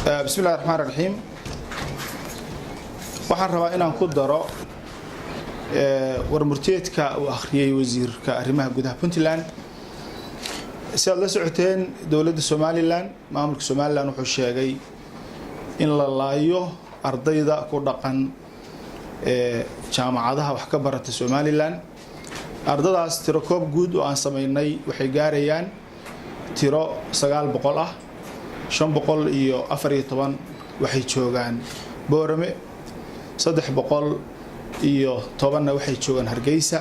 Bismillahi raxmaan raxiim. Waxaan rabaa inaan ku daro warmurteedka uu akhriyey wasiirka arrimaha gudaha Puntland. Si aad la socoteen, dowladda Somaliland, maamulka Somaliland wuxuu sheegay in la laayo ardayda ku dhaqan jaamacadaha wax ka barata Somaliland. Ardadaas tiro koob guud oo aan sameynay waxay gaarayaan tiro 900 ah. 514 waxay joogaan Boorame, 310-na waxay joogaan Hargeysa.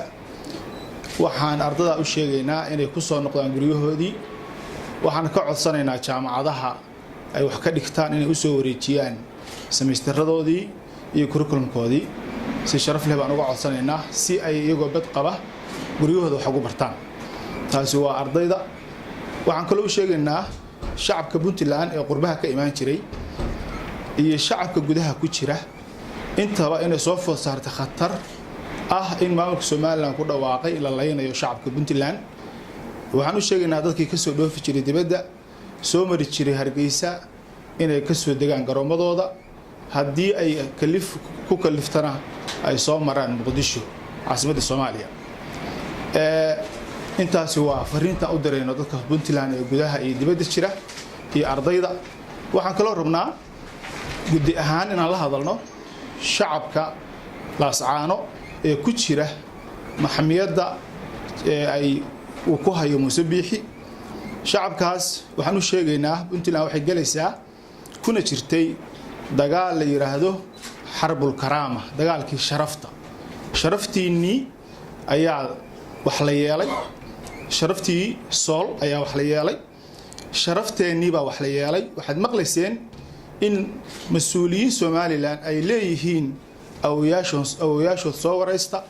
Waxaan ardada u sheegaynaa inay kusoo noqdaan guryahoodii. Waxaan ka codsanaynaa jaamacadaha ay wax ka dhigtaan inay usoo wareejiyaan samaystiradoodii iyo curriculumkoodii. Si sharaf leh baan uga codsanaynaa si ay iyagoo bad qaba guryahooda wax ugu bartaan. Taasi waa ardayda. Waxaan kaloo u sheegaynaa shacabka Puntland ee qurbaha ka imaan jiray iyo shacabka gudaha ku jira intaba inay soo food saartay khatar ah in maamulka Somaliland ku dhawaaqay in la laynayo shacabka Puntland. Waxaan u sheegaynaa dadkii kasoo dhoofi jiray dibadda, soo mari jiray Hargeysa, inay kasoo degaan garoomadooda, haddii ay kalif ku kaliftana ay soo maraan Muqdisho, caasimadda Soomaaliya. Intaasi waa fariintaan u dirayno dadka Puntland ee gudaha iyo dibadda jira iyo ardayda. Waxaan kaloo rabnaa guddi ahaan inaan la hadalno shacabka Laascaano ee ku jira maxmiyadda ee ay uu ku hayo Muuse Biixi. Shacabkaas waxaan u sheegaynaa Puntland waxay gelaysaa kuna jirtay dagaal la yidhaahdo xarbul karaama, dagaalkii sharafta. Sharaftiinnii ayaa wax la yeelay, sharaftii Sool ayaa wax la yeelay, sharafteenii baa wax la yeelay. Waxaad maqlayseen in mas-uuliyiin Somaliland ay leeyihiin awoyaashood, awoyaashood soo waraysta.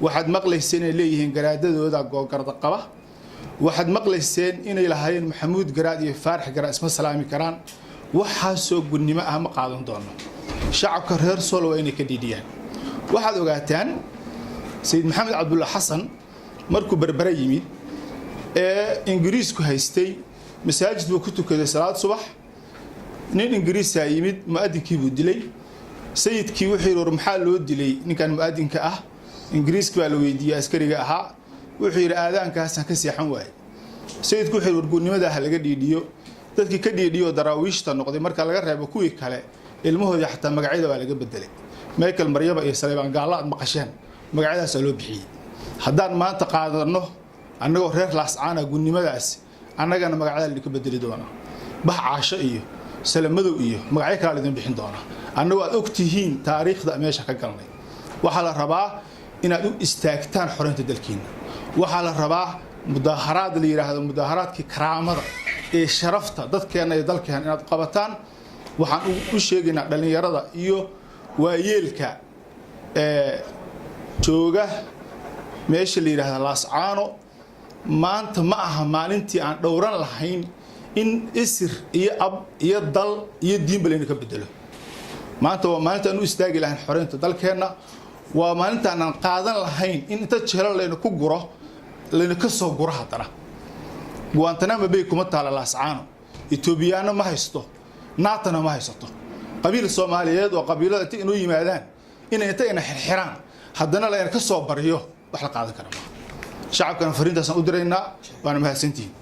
Waxaad maqlayseen inay leeyihiin garaadadooda googarda qaba. Waxaad maqlayseen inay lahaayeen Maxamuud Garaad iyo Faarax Garaad isma salaami karaan. Waxaasoo gunnimo ah ma qaadan doono. Shacabka reer Sool waa inay ka dhiidhiyaan. Waxaad ogaataan Sayid Maxamed Cabdulla Xasan markuu Berbere yimid ee Ingiriisku haystay, masaajid buu ku tukaday salaad subax. Nin Ingiriisaa yimid, mu'adinkii buu dilay. Sayidkii wuxuu yidhi, "War, maxaa loo dilay ninkan mu'adinka ah?" Ingiriiski baa la weydiiyey askariga ahaa. Wuxuu yidhi, "Aadaankaasaan ka seexan waaye." Sayidku wuxuu yidhi, "Warguurnimada ha laga dhiidhiyo." Dadkii ka dhiidhiyo Daraawiishta noqday, marka laga reebo kuwii kale, ilmahoodii xataa magacyada waa laga bedelay. Michael Maryaba iyo Saleybaan Gaalla aad maqasheen magacyadaasaa loo bixiyey. Haddaan maanta qaadano annagoo reer Laascaana gunnimadaas, annagana magacyada laidinka bedeli doonaa. Bax Caasho iyo Salamadow iyo magacyo kalaa laidin bixin doonaa, annagoo aad og tihiin taariikhda meesha ka galnay. Waxaa la rabaa inaad u istaagtaan xoreynta dalkiina. Waxaa la rabaa mudaaharaad la yidhaahdo mudaaharaadkii karaamada ee sharafta dadkeenna iyo dalkeena inaad qabataan. Waxaan u sheegaynaa dhallinyarada iyo waayeelka ee jooga meesha la yidhaahda Laascaano, maanta ma aha maalintii aan dhowran lahayn in isir iyo ab iyo dal iyo diinba layna ka bedelo. Maanta waa maalinta aan u istaagi lahayn xoreynta dalkeenna. Waa maalintaanaan qaadan lahayn in inta jelo layna ku guro, layna ka soo guro haddana. Guantanamo Bay kuma taala Laascaano. Etoobiyaano ma haysto, Naatana ma haysato. Qabiil Soomaaliyeed oo qabiilada inta inoo yimaadaan inay inta ina xirxiraan haddana layna ka soo baryo, wax la qaadan kara maaha. Shacabkana fariintaasaan u diraynaa. Waana mahadsantihiin.